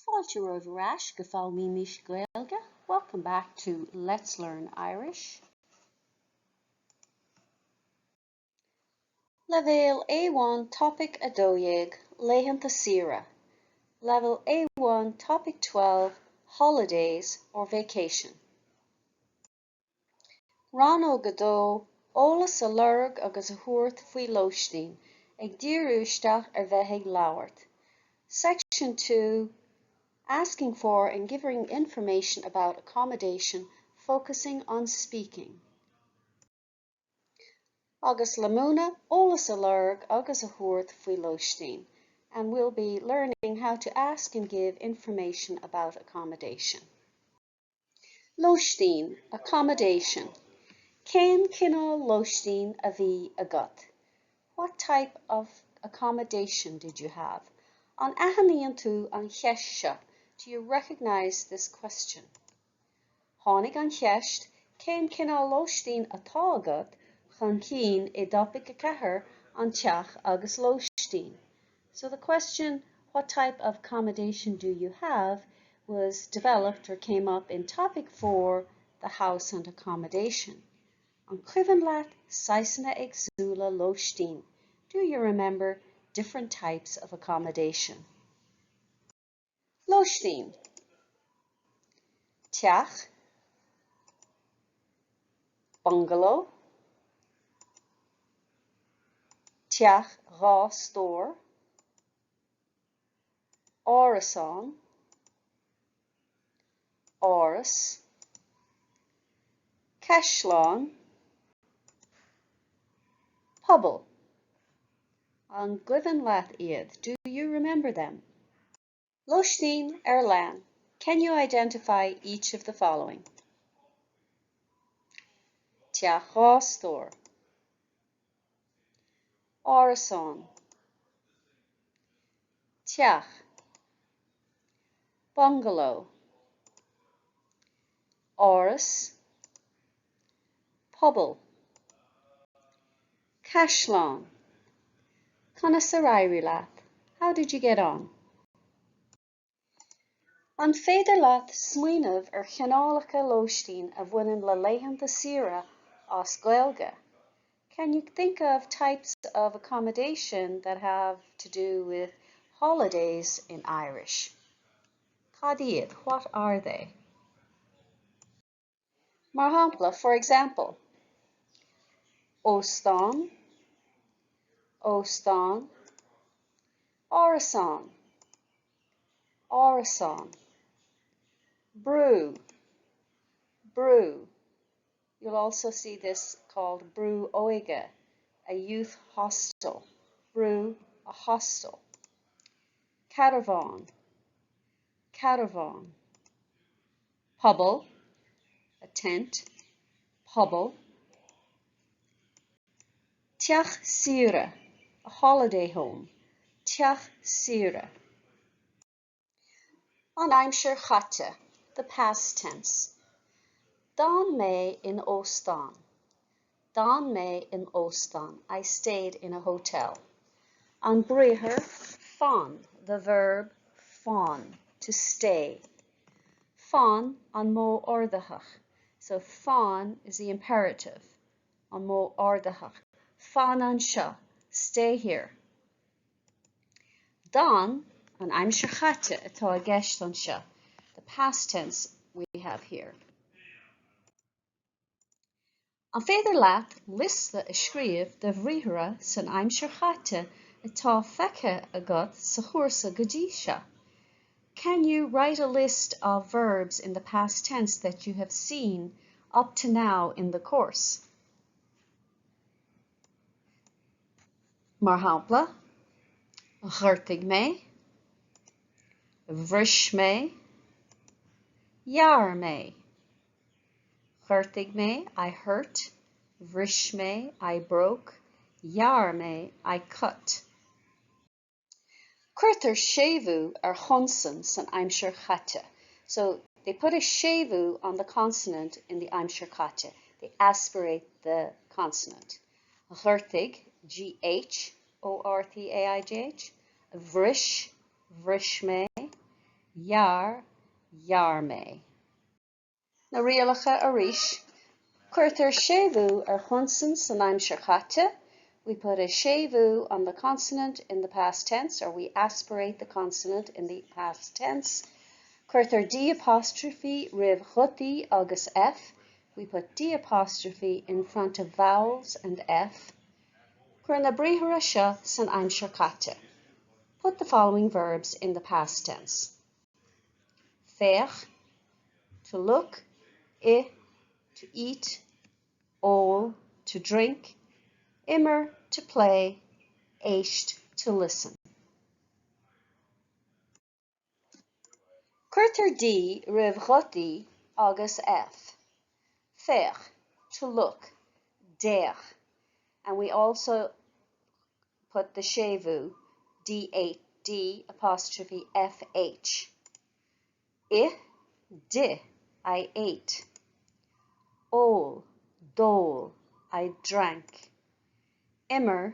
Fáilte romhaibh ar ais go Foghlaimímis Gaeilge, welcome back to Let's Learn Irish. Leibhéal A1 Topaic 12, Laethanta Saoire Level A1 Topic 12, Holidays or Vacation. Rannóg 2, Eolas a lorg agus a thabhairt faoi lóistín, ag díriú isteach ar bheith ag labhairt. Section 2, Asking for and giving information about accommodation, focusing on speaking. Agus le múineadh eolas a lorg agus a thabhairt faoi lóistín and we'll be learning how to ask and give information about accommodation. Lóistín, accommodation. Cén cineál lóistín a bhí agat? What type of accommodation did you have? An aithníonn tú an cheist seo? Do you recognise this question? Tháinig an cheist Cén cineál lóistín atá agat? chun cinn i dTopaic 4, An Teach agus Lóistín. So the question What type of accommodation do you have? was developed or came up in Topic 4, The House and Accommodation. An cuimhin leat saghsanna éagsúla lóistín? Do you remember different types of accommodation? Lóistín. Teach. Bungalow. Teach 2 stór. Árasán. Áras. Caisleán. Puball. An gcuimhin leat iad? Do you remember them? Lóistín ar lean. Can you identify each of the following? Teach 2 stór. Árasán. Teach. Bungalow. Áras. Puball. Caisleán. Conas ar éirigh leat? How did you get on? An féidir leat smaoineamh ar chineálacha lóistín a bhaineann le laethanta saoire as Gaeilge? Can you think of types of accommodation that have to do with holidays in Irish? Cad iad? What are they? Mar shampla, for example, óstán, óstán, árasán, árasán, brú, brú. You'll also see this called brú óige, a youth hostel. Brú, a hostel. Carbhán, carbhán. Puball, a tent, puball. Teach saoire, a holiday home, teach saoire. An aimsir chaite, the past tense. D'fhan mé in óstán. D'fhan mé in óstán, I stayed in a hotel. An briathar fan, the verb fan, to stay. Fan an modh ordaitheach. So fan is the imperative, an modh ordaitheach. Fan anseo, stay here. D'fhan, an aimsir chaite atá i gceist anseo, the past tense we have here. An féidir leat liosta a scríobh de bhriathra san aimsir chaite atá feicthe agat sa chúrsa go dtí seo? Can you write a list of verbs in the past tense that you have seen up to now in the course? Mar shampla, Ghortaigh mé, bhris mé, ghearr mé. Ghortaigh mé, I hurt, bhris mé, I broke, ghearr mé, I cut. Cuirtear séimhiú ar chonsan san aimsir chaite. So they put a séimhiú on the consonant in the aimsir chaite. They aspirate the consonant. Ghortaigh, G-H, O-R-T-A-I-G-H, bhris, bhris mé, Ghearr, ghearr mé. Na rialacha arís. Cuirtear séimhiú ar chonsan san aimsir chaite, we put a séimhiú on the consonant in the past tense or we aspirate the consonant in the past tense. Cuirtear D apostrophe roimh ghutaí agus F, we put D apostrophe in front of vowels and F. Cuir na briathra seo san aimsir chaite. Put the following verbs in the past tense. Féach, to look, ith, to eat, ól, to drink, imir, to play, éist, to listen. Cuirtear D roimh ghutaí agus F. Féach, to look, d'fhéach, and we also put the séimhiú, D D apostrophe FH. Ith, d'ith, I ate. Ól, d'ól, I drank. Imir,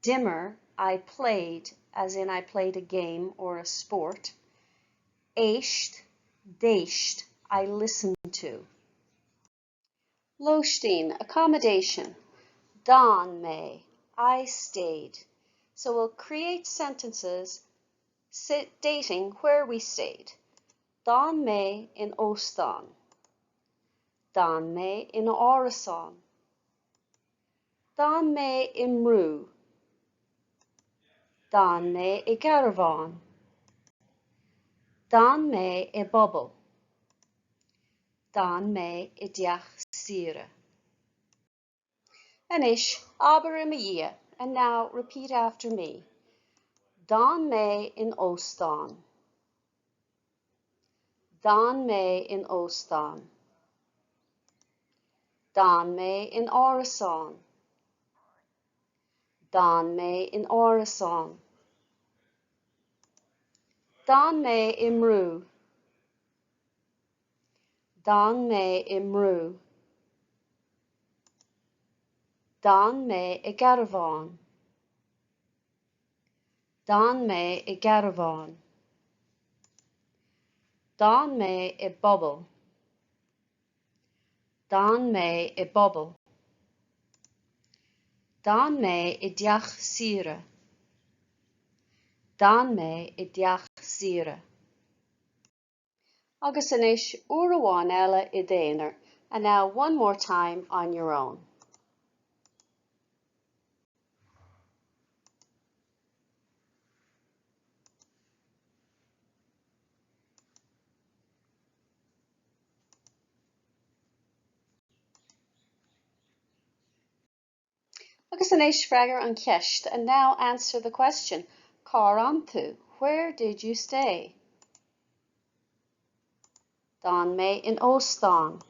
d'imir, I played, as in I played a game or a sport. Éist, d'éist, I listened to. Lóistín, accommodation. D'fhan mé, I stayed. So we'll create sentences stating where we stayed. D'fhan mé in óstán. D'fhan mé in árasán. D'fhan mé i mbrú. D'fhan mé i gcarbhán. D'fhan mé i bpuball. D'fhan mé i dteach saoire. Anois, abair i mo dhiaidh, and now repeat after me. D'fhan mé in óstán. D'fhan mé in óstán. D'fhan mé in árasán. D'fhan mé in árasán. D'fhan mé i mbrú. D'fhan mé i mbrú. D'fhan mé i gcarbhán. D'fhan mé i gcarbhán. D'fhan mé i bpuball. D'fhan mé i bpuball. D'fhan mé i dteach saoire. D'fhan mé i dteach saoire. Agus anois uair amháin eile i d'aonar, and now one more time on your own. Agus anois freagair an cheist, and now answer the question, Cár fhan tú? Where did you stay? D'fhan mé in óstán.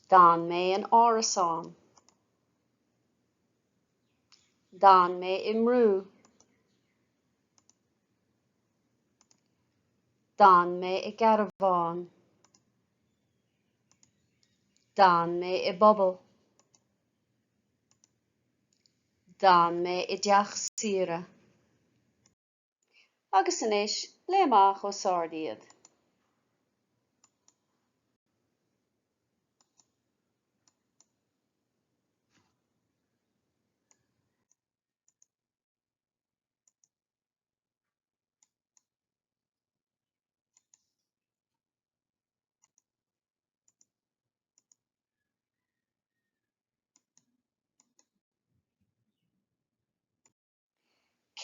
D'fhan mé in árasán. D'fhan mé i mbrú. D'fhan mé i gcarbhán. D'fhan mé i bpuball. D'fhan mé i dteach saoire. Agus anois, léigh amach os ard iad.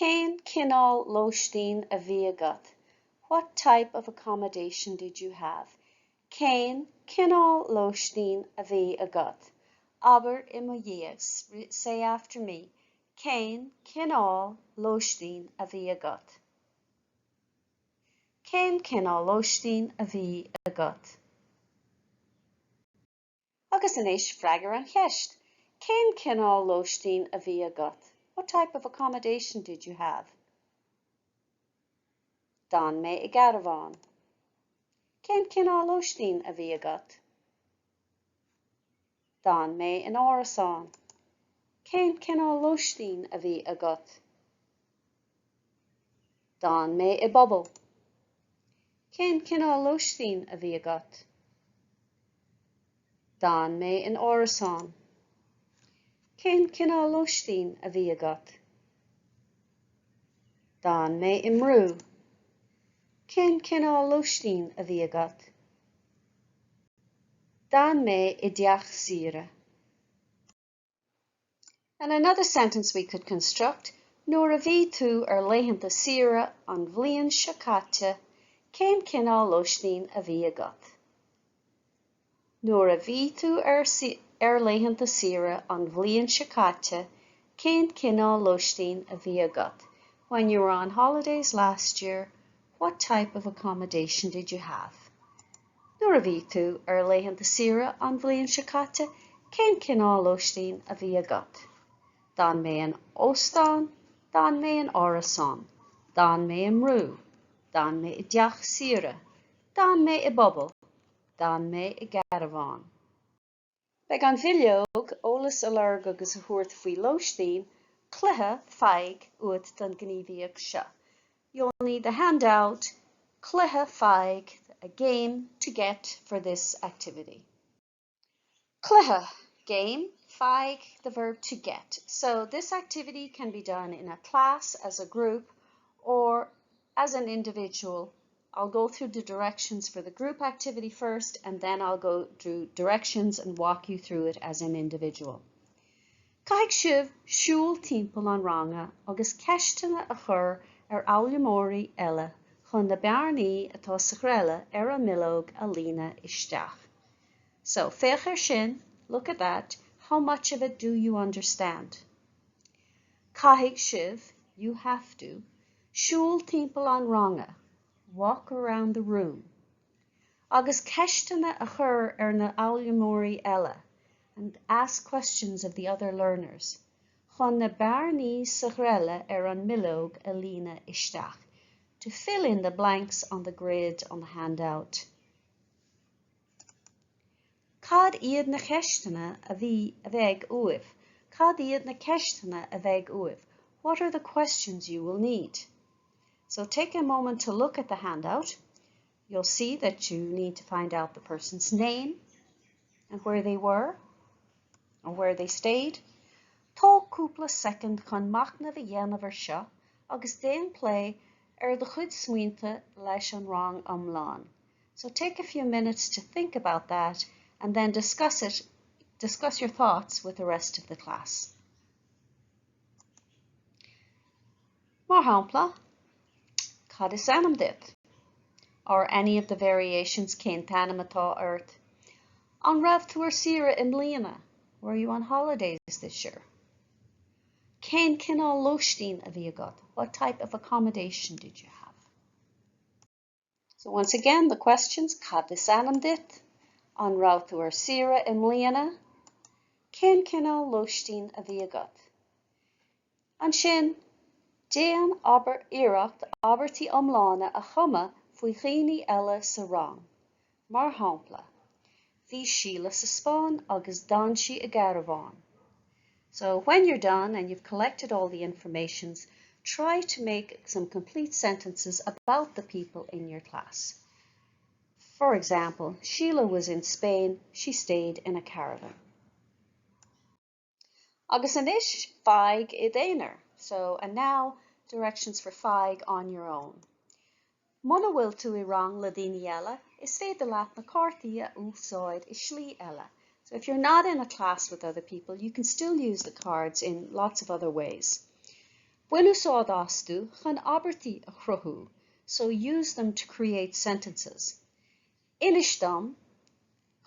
Cén cineál lóistín a bhí agat? What type of accommodation did you have? Cén cineál lóistín a bhí agat? Abair i mo dhiaidh, say after me, Cén cineál lóistín a bhí agat? Cén cineál lóistín a bhí agat? Agus anois freagair an cheist, Cén cineál lóistín a bhí agat? What type of accommodation did you have? D'fhan mé i gcarbhán. Cén cineál lóistín a bhí agat? D'fhan mé in árasán. Cén cineál lóistín a bhí agat? D'fhan mé i bpuball. Cén cineál lóistín a bhí agat? D'fhan mé in árasán. Cén cineál lóistín a bhí agat? D'fhan mé i mbrú. Cén cineál lóistín a bhí agat? D'fhan mé i dteach saoire. And another sentence we could construct, Nuair a bhí tú ar laethanta saoire an bhliain seo caite, cén cineál lóistín a bhí agat? Nuair a bhí tú ar ar laethanta saoire an bhliain seo caite, cén cineál lóistín a bhí agat? When you were on holidays last year, what type of accommodation did you have? Nuair a bhí tú ar laethanta saoire an bhliain seo caite, cén cineál lóistín a bhí agat? D'fhan mé in óstán, d'fhan mé in árasán, d'fhan mé i mbrú, d'fhan mé i dteach saoire, d'fhan mé i bpuball, D'fhan mé i gcarbhán. Beidh an bhileog, eolas a lorg agus a thabhairt faoi lóistín, cluiche, faigh, uait don ghníomhaíocht seo. You'll need the handout, Cluiche, Faigh, a game to get for this activity. Cluiche, game, faigh, the verb to get. So this activity can be done in a class as a group or as an individual. I'll go through the directions for the group activity first and then I'll go through directions and walk you through it as an individual. Caithfidh sibh siúl timpeall an ranga agus ceisteanna a chur ar fhoghlaimeoirí eile chun na bearnaí atá sa ghreille ar an mbileog a líonadh isteach. So féach air sin, look at that, how much of it do you understand? Caithfidh sibh, you have to, siúl timpeall an ranga, walk around the room, agus ceisteanna a chur ar na foghlaimeoirí eile, and ask questions of the other learners, chun na bearnaí sa ghreille ar an mbileog a líonadh isteach, to fill in the blanks on the grid on the handout. Cad iad na ceisteanna a bhí a bheidh uaibh? Cad iad na ceisteanna a bheidh uaibh? What are the questions you will need? So take a moment to look at the handout. You'll see that you need to find out the person's name and where they were or where they stayed. Tóg cúpla soicind chun machnamh a dhéanamh air seo agus déan plé ar do chuid smaointe leis an rang iomlán. So take a few minutes to think about that and then discuss it, discuss your thoughts with the rest of the class. Mar shampla, Cad is ainm duit? Or any of the variations cén t-ainm atá ort. An raibh tú ar saoire i mbliana? Were you on holidays this year? Cén cineál lóistín a bhí agat? What type of accommodation did you have? So once again, the questions, Cad is ainm duit? An raibh tú ar saoire i mbliana? Cén cineál lóistín a bhí agat? Ansin, déan abair iarracht abairtí iomlána a chumadh faoi dhaoine eile sa rang. Mar shampla, Bhí Síle sa Spáinn agus d'fhan sí i gcarbhán. So when you're done and you've collected all the informations, try to make some complete sentences about the people in your class. For example, Sheila was in Spain, she stayed in a caravan. Agus anois faigh i d'aonar. So, and now directions for faigh on your own. Muna bhfuil tú i rang le daoine eile, is féidir leat na cártaí a úsáid i slí eile. So if you're not in a class with other people, you can still use the cards in lots of other ways. Bain úsáid astu chun abairtí a chruthú, so use them to create sentences. Inis dom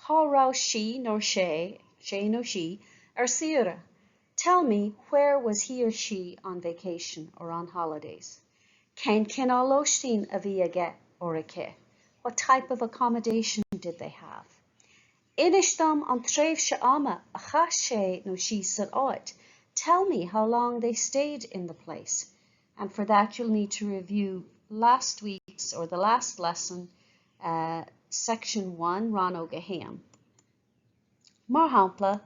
Cá raibh sí nó sé, sé nó sí, ar saoire? Tell me where was he or she on vacation or on holidays? Cén cineál lóistín a bhí aige or aici? What type of accommodation did they have? Inis dom an tréimhse ama a chaith sé nó sí san áit. Tell me how long they stayed in the place. And for that you'll need to review last week's or the last lesson uh, Section 1, Rannóg 1. Mar shampla,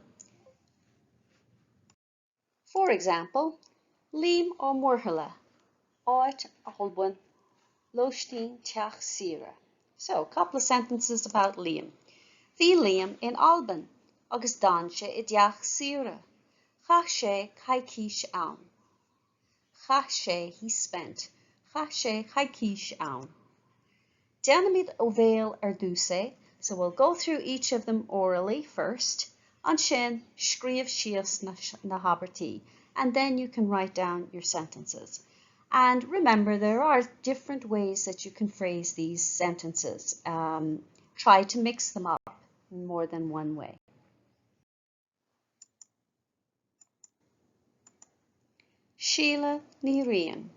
For example, Liam Ó Muirthile. Áit, Albain, Lóistín, Teach saoire. So, a couple of sentences about Liam. Bhí Liam in Albain agus d'fhan sé i dteach saoire. Chaith sé coicís ann. Chaith sé, he spent. Chaith sé coicís ann. Déanfaimid ó bhéal ar dtús é, so we'll go through each of them orally first. Ansin, scríobh síos na, na habairtí and then you can write down your sentences. And remember, there are different ways that you can phrase these sentences. Um, try to mix them up in more than one way. Síle Ní Riain.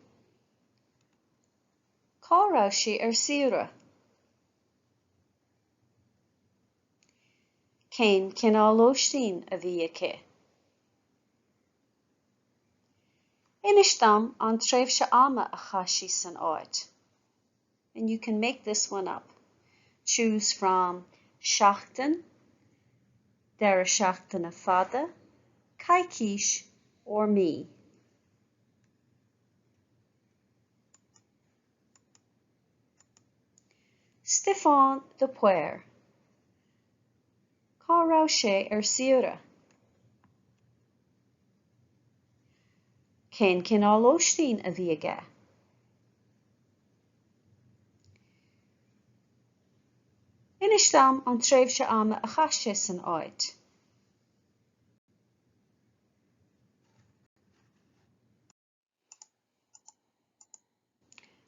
Cá raibh sí ar saoire? Cén cineál lóistín a bhí aici? Inis dom an tréimhse ama a chaith sí san áit. And you can make this one up. Choose from seachtain, deireadh seachtaine fada, coicís or mí. Stiofán de Paor. Cá raibh sé ar saoire? Cén cineál lóistín a bhí aige? Inis dom an tréimhse ama a chaith sé san áit.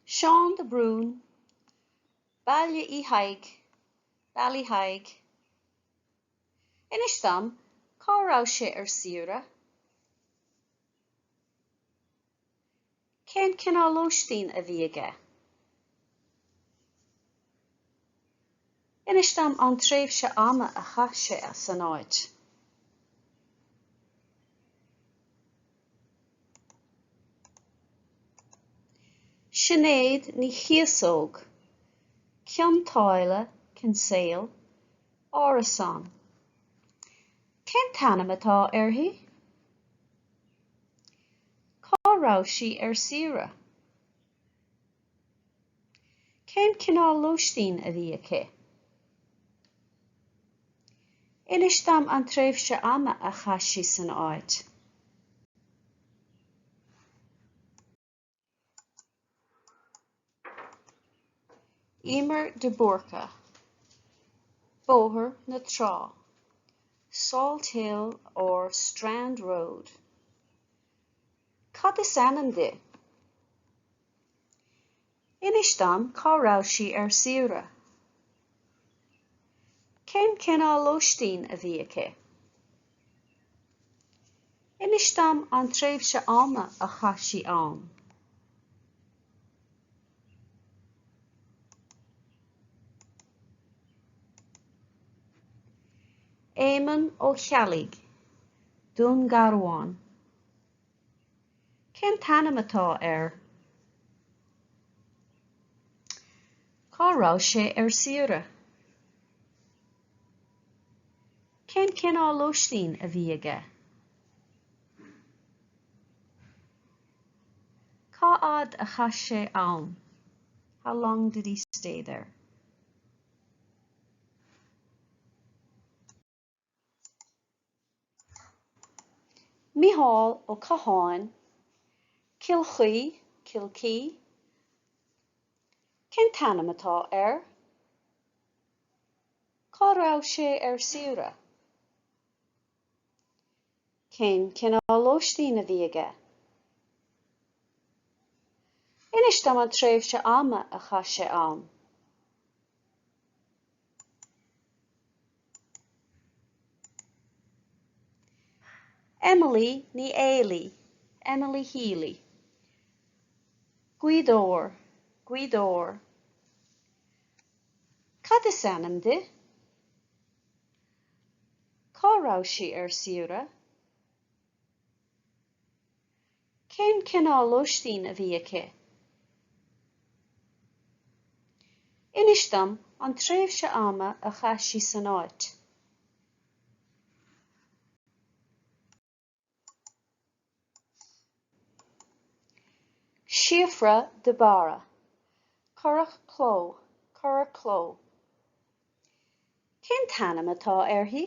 Seán de Brún, Baile Uí Thaidhg, Ballyheigue. Inis dom cá raibh sé ar saoire? Cén cineál lóistín a bhí aige? Inis dom an tréimhse ama a chaith sé san áit. Sinéad Ní Chíosóg, Cionn tSáile, Kinsale, Árasán. Cén t-ainm atá uirthi? Cá raibh sí ar saoire? Cén cineál lóistín a bhí aici? Inis dom an tréimhse ama a chaith sí san áit. Emer de Búrca, Bóthar na Trá, Salthill or Strand Road. Cad is ainm di? Inis dom cá raibh sí ar saoire. Cén cineál lóistín a bhí aici? Inis dom an tréimhse ama a chaith sí ann. Éamonn Ó Ceallaigh, Dún Garbhán. Cén t-ainm atá air? Cá raibh sé ar saoire? Cén cineál lóistín a bhí aige? Cá fhad a chaith sé ann? How long did he stay there? Mícheál Ó Catháin, Cill Chaoi, Kilkee. Cén t-ainm atá air? Cá raibh sé ar saoire? Cén cineál lóistín a bhí aige? Inis dom an tréimhse ama a chaith sé ann. Emily Ní Éalaí, Emily Healy. Gaoth Dobhair, Gweedore. Cad is ainm di? Cá raibh sí ar saoire? Cén cineál lóistín a bhí aici? Inis dom an tréimhse ama a chaith sí san áit. Síofra de Barra. Currach Cló, Currach Cló. Cén t-ainm atá uirthi?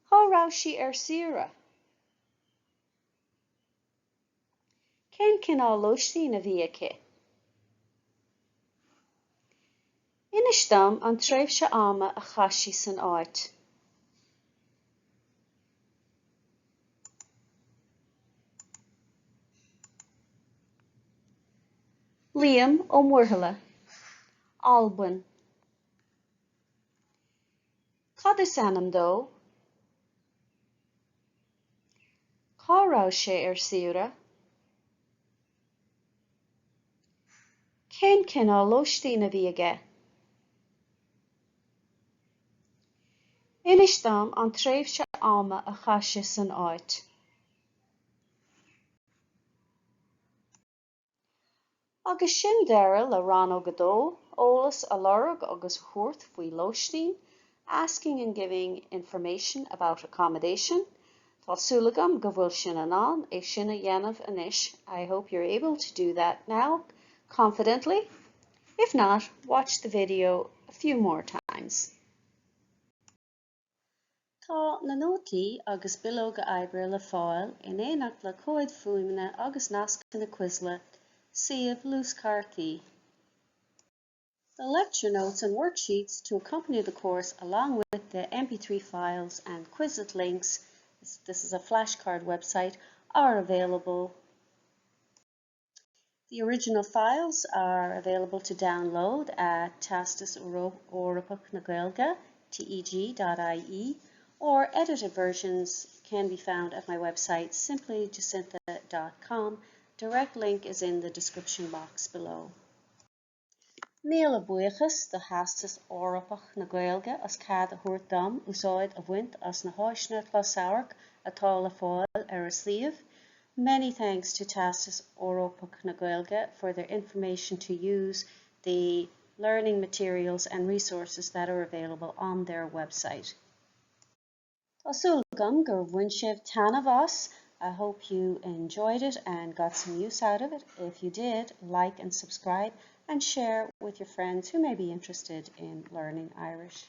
Cá raibh sí ar saoire? Cén cineál lóistín a bhí aici? Inis dom an tréimhse ama a chaith sí san áit. Liam Ó Muirthile, Albain. Cad is ainm dó? Cá raibh sé ar saoire? Cén cineál lóistín a bhí aige? Inis dom an tréimhse ama a chaith sé san áit. Agus sin deireadh le Rannóg 2, eolas a lorg agus a thabhairt faoi lóistín, asking and giving information about accommodation. Tá súil agam go bhfuil sibh in ann é sin a dhéanamh anois, I hope you're able to do that now confidently. If not, watch the video a few more times. Tá na nótaí agus bileoga oibre le fáil in éineacht le comhaid fuaime agus nascanna Quizlet, suíomh luaschártaí. The lecture notes and worksheets to accompany the course along with the MP3 files and Quizlet links, this is a flashcard website, are available. The original files are available to download at Teastas Eorpach na Gaeilge, teg.ie, or edited versions can be found at my website simplyjacintha.com. Direct link is in the description box below. Míle buíochas do Theastas Eorpach na Gaeilge as cead a thabhairt dom úsáid a bhaint as na háiseanna closamhairc atá le fáil ar a suíomh. Many thanks to Teastas Eorpach na Gaeilge for their information to use the learning materials and resources that are available on their website. Tá súil agam gur bhain sibh taitneamh as. I hope you enjoyed it and got some use out of it. If you did, like and subscribe and share with your friends who may be interested in learning Irish.